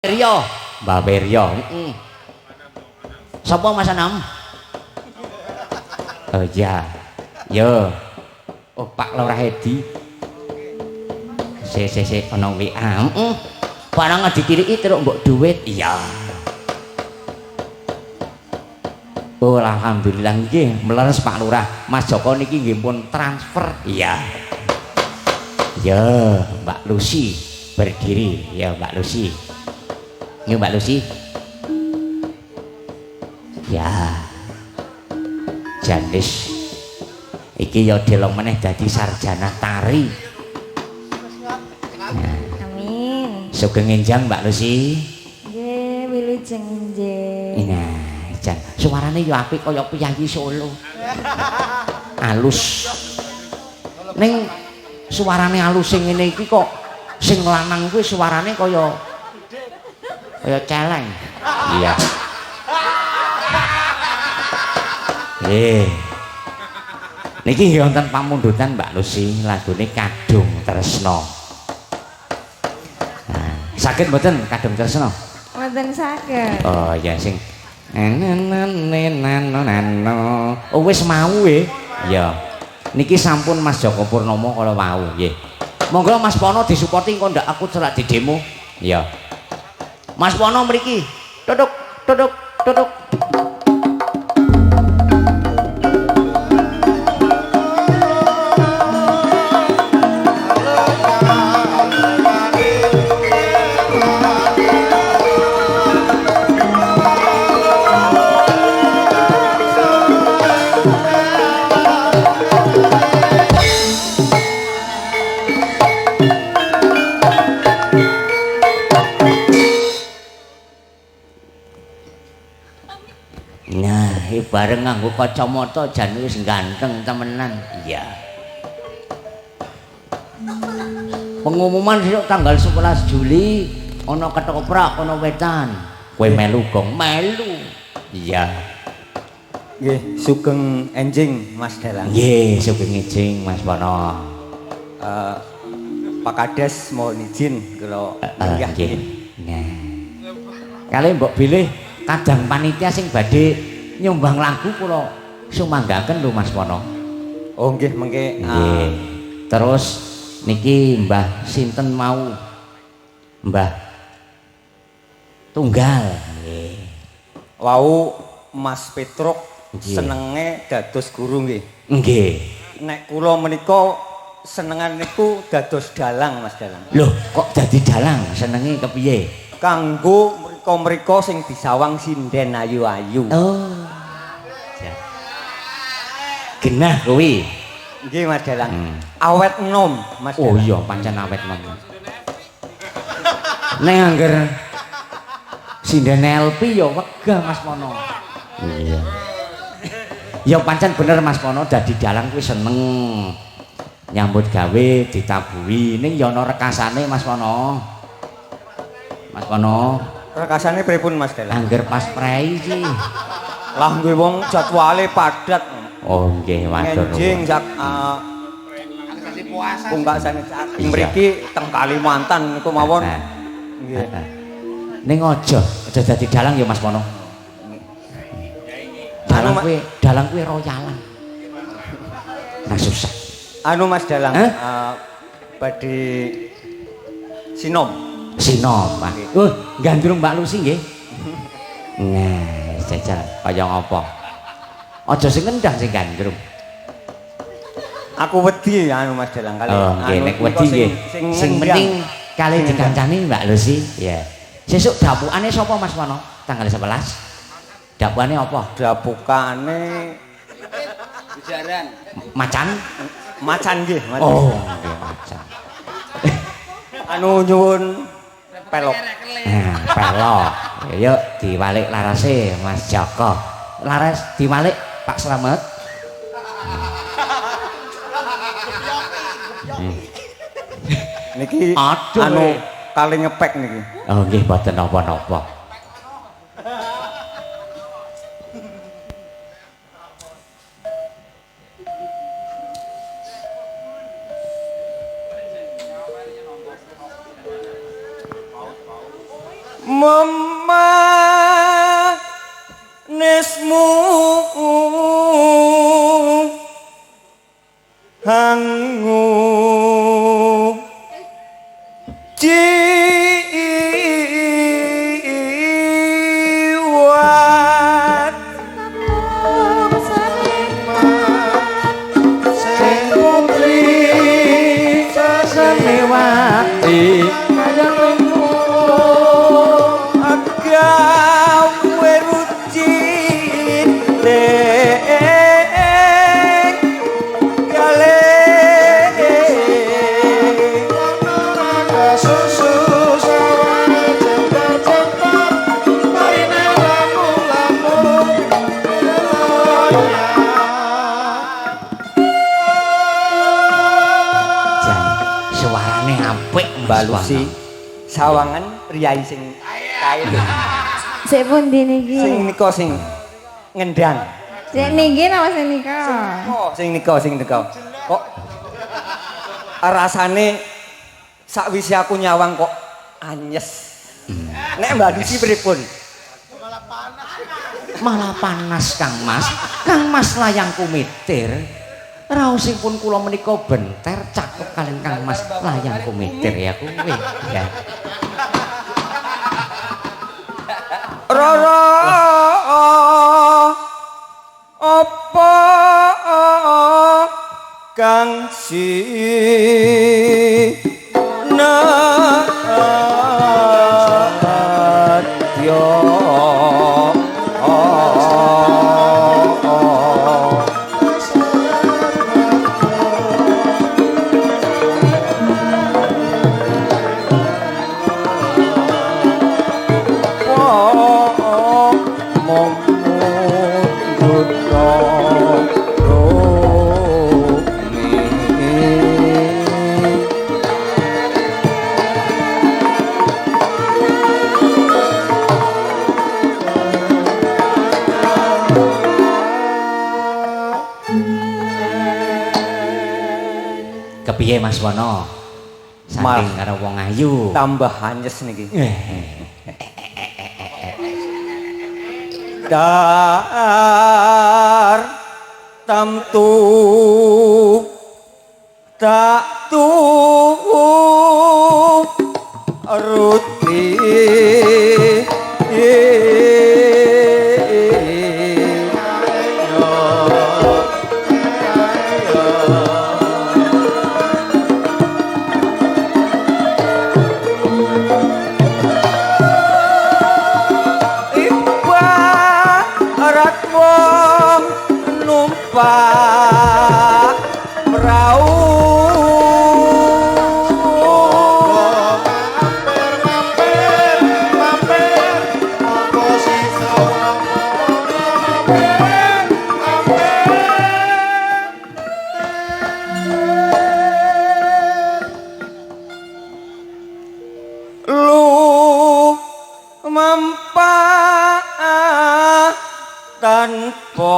Wiryo, Mbah Wiryo. Heeh. Sapa Mas Anam? Oh iya. Yo. Oh Pak Lurah Edi. Se se se ana WA. Heeh. Barang dikiriki terus mbok duit. Iya. Oh alhamdulillah nggih mleres Pak Lurah. Mas Joko niki nggih pun transfer. Iya. Ya, Mbak Lucy berdiri. Ya, Mbak Lucy. Nggih, Mbak Lucy. Ya. Janis. Iki ya delok meneh dadi sarjana tari. Nah. Amin. Sugeng enjang Mbak Lucy. Nggih, wilujeng enjing. Nah, jan suarane ya apik kaya piyayi Solo. Alus. Ning suarane alus sing ngene iki kok sing lanang kuwi suarane kaya kaya celeng. Iya. Niki nggih wonten pamundutan Mbak Lucy lagune Kadung Tresno. Nah, saged mboten Kadung Tresno? Mboten saged. Oh iya sing oh wis mau e. Ya. Niki sampun Mas Joko Purnomo kala wau nggih. Monggo Mas Pono disuporti engko ndak aku celak di demo. Ya. Mas Pono mriki. Duduk, duduk, duduk. Nah, bareng nganggo kacamata jan wis ganteng temenan. Iya. Pengumuman sesuk tanggal 11 Juli ana ketoprak ana wetan. Kowe melu gong melu. Iya. Nggih, sugeng enjing Mas Dalang. Nggih, sugeng enjing Mas Pono. Pak Kades mohon izin kula minggah. Nggih. Nah. Kale mbok bilih kadang panitia sing badhe nyumbang lagu kula sumanggaken lho Mas Pono. Oh nggih mengke. Nggih. Terus niki Mbah sinten mau? Mbah Tunggal. Nggih. Wau Mas Petruk senenge dados guru nggih. Nggih. Nek kula menika senengan niku dados dalang Mas Dalang. Loh, kok dadi dalang? Senenge kepiye? Kanggo mriko-mriko sing disawang sinden ayu-ayu. Oh. Genah kuwi. Nggih Mas Dalang. Awet enom Mas Dalang. Oh iya pancen awet enom. Nek angger sinden LP ya wegah Mas Pono. Iya. Ya pancen bener Mas Pono dadi dalang kuwi seneng. Nyambut gawe ditabuhi ning ya ana rekasane Mas Pono. Mas Pono. Rekasane pripun Mas Dalang? Angger pas prei sih. Lah nggih wong jadwale padat. Oh nggih matur nuwun. Enjing sak pungkasane mriki teng Kalimantan niku mawon. Nggih. Ning aja aja dadi dalang ya Mas Pono. Dalang kuwi royalan. Nah susah. Anu Mas Dalang, badhe sinom. Sinom, Pak. Gandrung Mbak Lucy nggih. Nah, jajal kaya ngapa? Aja sing ngendang sing gandrung. Aku wedi anu Mas Dalang kali. Oh, nggih nek wedi nggih. Sing penting kali dikancani Mbak Lucy. Ya. Sesuk dapukane sapa Mas Wono? Tanggal 11. Dapukane apa? Dapukane ujaran. Macan? Macan nggih, macan. Oh, nggih macan. Anu nyuwun pelok. Nah, pelok. Yuk diwalik larase Mas Joko. Laras diwalik Pak Slamet. Niki aduh anu kali ngepek niki. Oh nggih mboten napa-napa. Memanismu hangu jiwat Sing putri sesenewati kaya agawe rucit lek gale Susu sawane jembar-jembar marine lamu-lamu. Jan, suarane apik Mas Balusi Wono. Sawangan priyayi sing kae lho. Sik pundi niki? Sing nika sing ngendang. Sik niki napa sing nika? Sing nika sing nika. Kok rasane sakwise aku nyawang kok anyes. Nek Mbak Lucy pripun? Malah panas Kang Mas. Kang Mas layang kumitir. Raosipun kula menika benter cakep kalian Kang Mas layang kumitir ya kuwi. Ya. Rara apa kang sinadya. Kepiye Mas Wono? Sanding karo wong ayu. Tambah anyes niki. Dar tamtu tak tu ruti ibarat wong numpak prau. Mampir, mampir, apa sisa mampir, mampir. Lu mampak tanpa